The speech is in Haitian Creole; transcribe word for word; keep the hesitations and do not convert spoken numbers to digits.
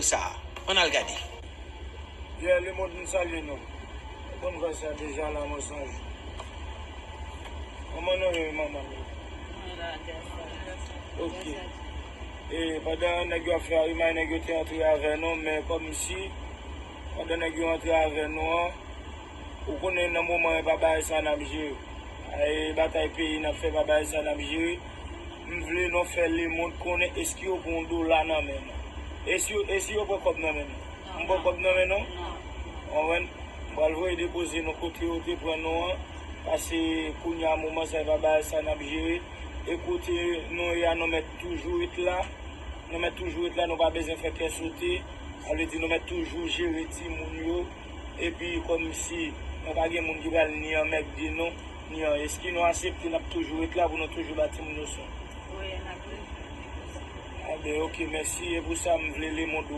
Sa, ann al gade. Yeah, lemonn, m salye nou. Ou konn vwa sa deja la, mwen sonje. Kòman nou ye, manman m yo? Ok. E pandan nèg yo ap fè arimay, nèg yo te antre avè nou, men kòmsi pandan nèg yo antre avè nou an, ou konnen nan moman e pa bagay sa n ap jere. E batay peyi n ap fè, pa bagay sa n ap jere. M vle nou fè lemonn konnen eske yo pran yon dola nan men nou. Eske, eske yo pran kòb nan men nou? M pran kòb nan men nou? Konprann? M pral voye depoze nou kote yo te pran nou an. Pase kounye a moman sa e pa bagay sa n ap jere. E kote nou ye a, nou mèt toujou ret la. Nou mèt toujou ret la, nou pa bezwen fè kè sote. Sa vle di nou mèt toujou jere timoun yo. Epi kòmsi nou pa gen moun ki pral ni anmègde nou, ni an. Eski nou aksepte n ap toujou ret la pou nou toujou ba timoun yo swen? Wi, n ap toujou ret la. A ben, ok, mèsi. E pou sa, m vle lemonn